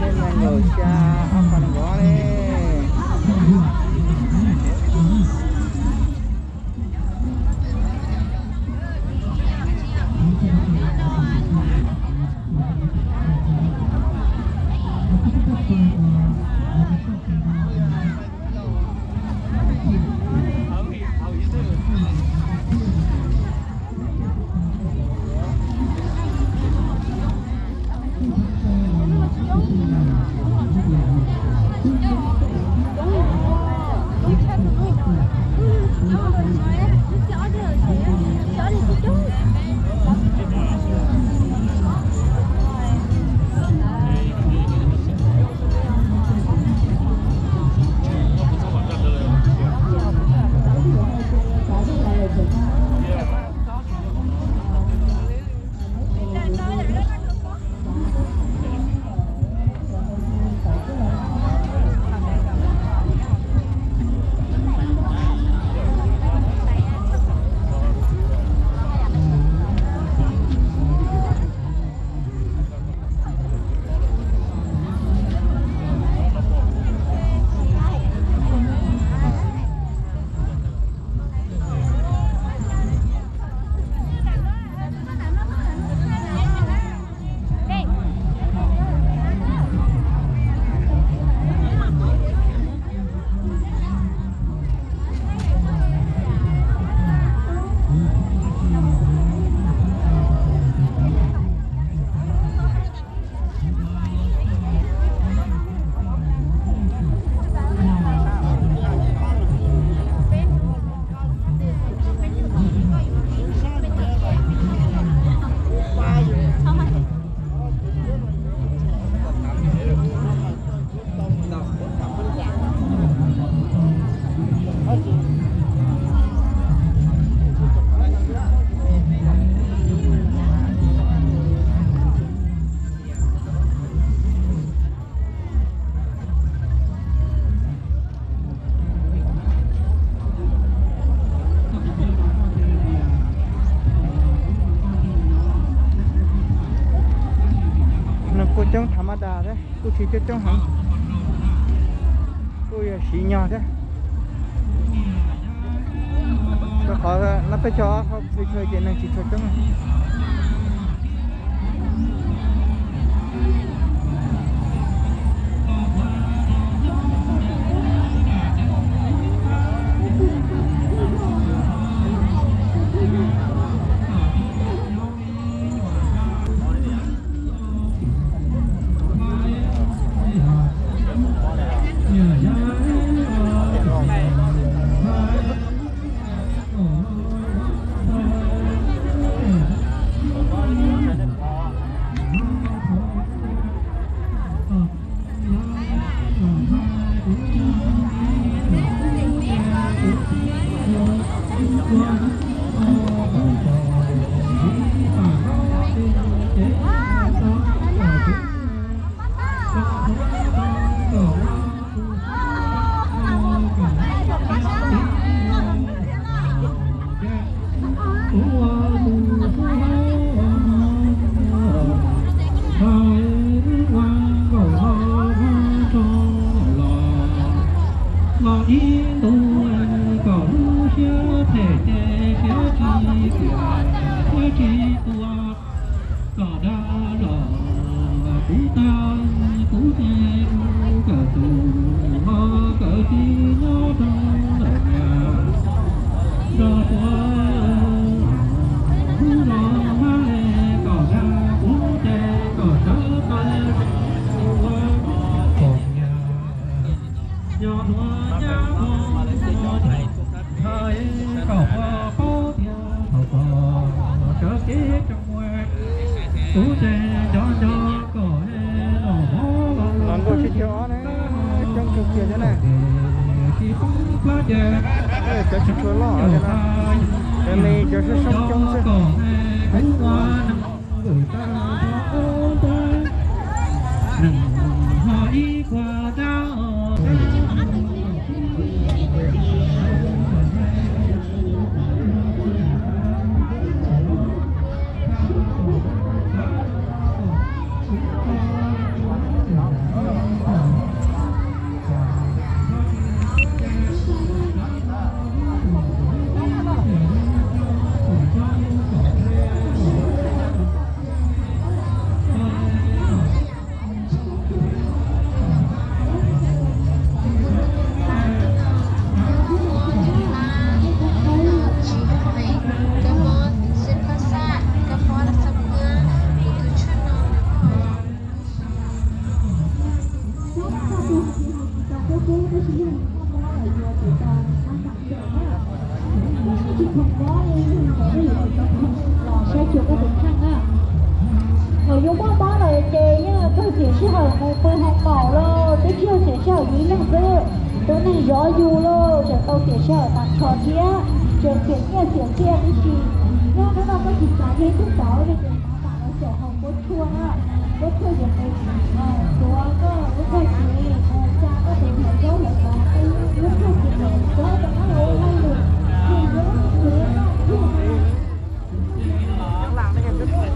Peb nees nkaum xya, ob phav nees nkaum ob ne. Nws kuj coob tha ma das thiab, kuj tsis coob coob heev, kuj yog siv nyog thiab. Rau qhov no peb cog ob hauv pes tsawg ces neeg tsis tshua coob. Los ib ntu kom lub siab phem ces siab tsis tiam thiab tsis tuag. Kom dag los kuv tag kuv ces kuv kawm tus ho kawm tsis nyob rau lawm niam. Nrog tuav lub los hab kom dag kuv ces kom sawv taws ua kom niam. Yog luag nyab ua nthav kom pog paub tias thaum txog sawv kev tseem muaj kuv ces nco nco kom los hov los los nkaus sib caug ob na, coob kawg kiag thiab na. Tsis poob plab ces cov tsis tshua loj li no, cov me cov soob soob coob xwb. Neeg ho ib kua dab. Tau tiam sij hawm mus pw hoo maum lauj, twb tsis yog tiam sij hawm yus ib leeg xwb, tus neeg zov yus lauj, tseem tau tiam sij hawm tag nrho thiab, tseem xiam nyiaj xiam txiaj tib si. Yog hnub no koj tsis xav yog ib tug tod li ces mam mam los xyaum hauv kuab tshuaj na, kuab tshuaj ces mus tuav koj lub txoj kev, xa koj tus ntawm zaub ntawm mov, lub txoj kev ntawd rau koj ua hauj lwm, ces yuav ua tus ntawd.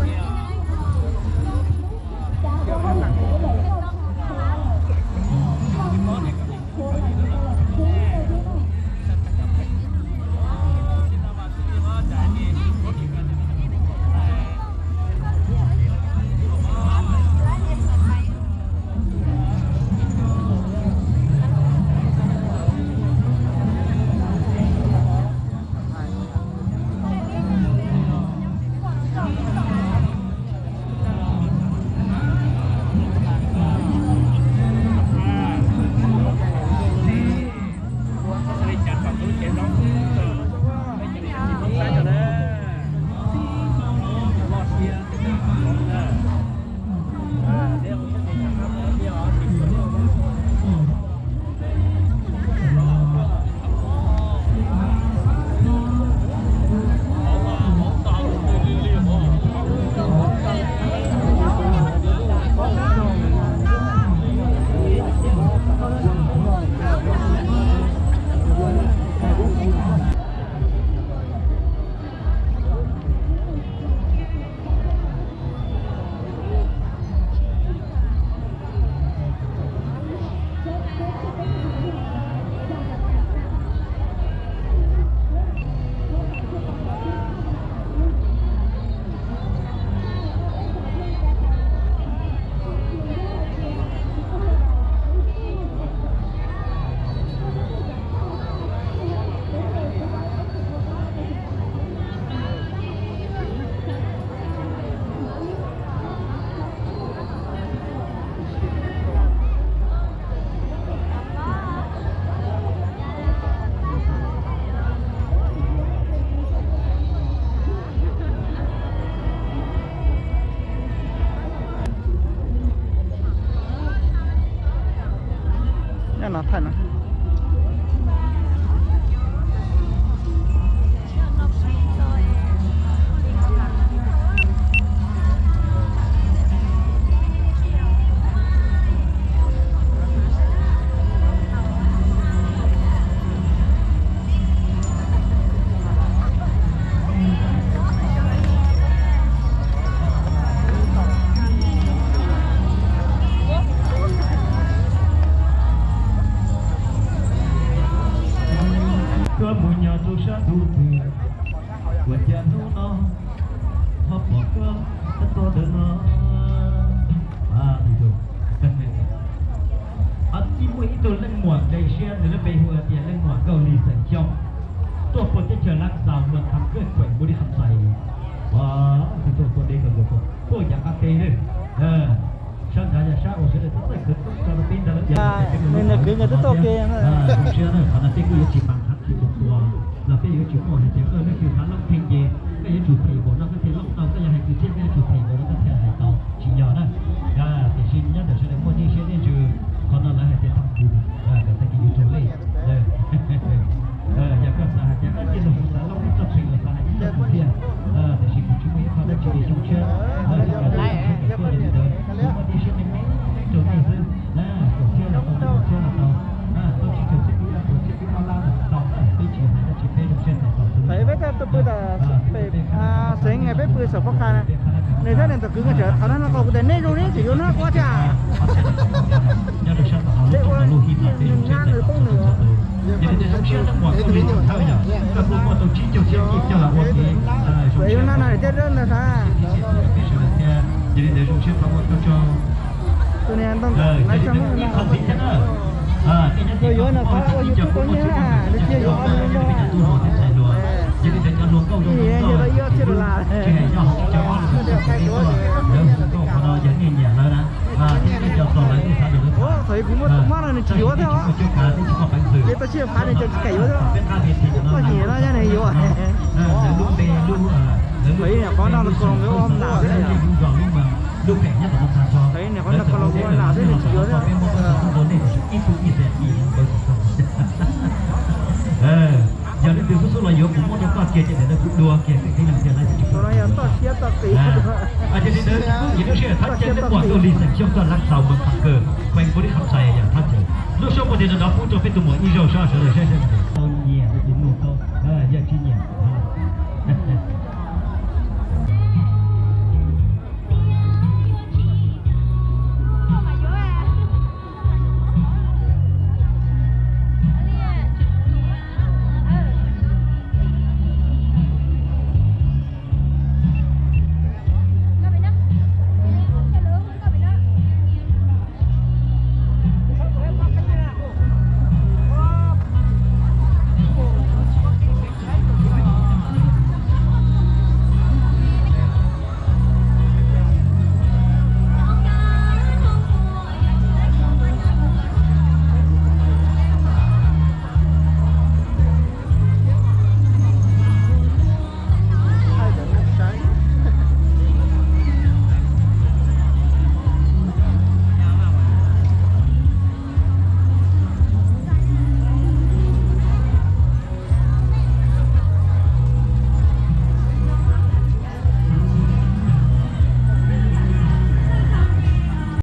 Nyob no thaij no. Koj mus nyob rau sab ntuj twg, ua cas hnub no ho pom koj tab tom ntawm no? Tib muaj ib tug leej muam nqe siab, nws lub npe hu tias leej muam Nkauj Lis xeem Xyooj, tuaj puag teb chaws Lav Xaus, luag tham kawg kuem npu li kham xais. Ua, tus tuaj deb ko, tuaj yav qab teb lawm. Sab nrad yog sab uas sawv daws txawj khwv txawj tso rau peb ntag. Nws kwv nkawd twb tuaj ke. Zoo siab na, qhov no peb kuj yuav tsis mas khav tsis tua tua, los peb yuav tsis muaj hais tias koj leej twg xav loob pheej ces koj yuav tsum them npaum no koj thiaj loob tau, koj yog hais kwv txhiaj koj yuav tsum them npaum no koj thiaj hais tau, tsis yog na. Tiam sis nyob ntawm sawv daws muaj nej siab nej ntsws, qhov no lawv hais tias tag kis, tag kis yus raug lej. Yog koj xav hais tias koj cia li xav loob ib txoj pheej los xav hais ib txoj kwv txhiaj, tiam sis kuv tsis muaj ib qho dab tsi li. Zoo siab, zoo siab kawm tuaj li ntawd, kuv muaj nej siab me me rau nej xwb. Kaum txhiab los tau, kaum txhiab los tau, tau tsib caug txhiab twb yog kaum txhiab twb ob lab los tau, peb tsis hais dab tsi, peb zoo siab tau tau xwb. Peb tus pw tom pem xeev, peb pw saum pob qa na. Nws thiab nws tus kwv nkawd tseem thov nab no, kuv tias nej zoo li tseem yuav nab kuv thiab. Nyob rau sab tom no lub tsev no lub hib no peb zoo siab tau tau txhua tus. Yog li ntawd zoo siab leej muam Nkauj Lis xeem Xyooj, koj kuj muaj tau tsib caug txhiab kij coj los ua kev zoo siab rau peb sawv daws thiab. Yog li ntawd zoo siab thov ua tsaug tsaug. Ib qho ntxiv thiab na, nej nyob tim ko kuj muaj tsib caug txhiab kij coj kuv muaj tsib caug txhiab kij coj kuv ua tub hluas thiab ntxhais hluas. Yog li ntawd cov hluas nkauj zoo nkauj, tsis hais yog hauv tsib caug ob los mus txog kuv teb tuaj, lawv hu nkauj qhov no yog nej nyiam lawv na, thiab nej nco txog lawv nej xav rau lawv tham. Txawm yog kuv muaj tus mab no nws tsis yuav thiab os. Twb tsis muaj peev xwm. Yog tau tsij phav nws tseem tsis kam yuav thiab. Peb qab vis tim no, lawv lub npe, lub, lawv lub npe, lub xeem, lub zos, lub mas, Lub phem nyob tom no tag nrho, lawv tseem ua teb lawm, nej los tom no tso peb muab koj tso tuaj rau nej ib tug ib xees ib npawb xov tooj. Yog leej twg xub xub los yuav kuv muab rau koj kiag ces ntawm no kuv dua kiag kwv tij neej tsa laib tsis pub. Ces li ntawd ib lub sij hawm thab caw nej pom tuaj Lis Xeem Xyooj txoj lav xaus Moos Kham Kawg, khees Pub Lis Kham Xais yog thab caw. Lub suab puag tim no nov pub rau peb tus muam ib zaug soj sawv daws saib seb tau nyiam.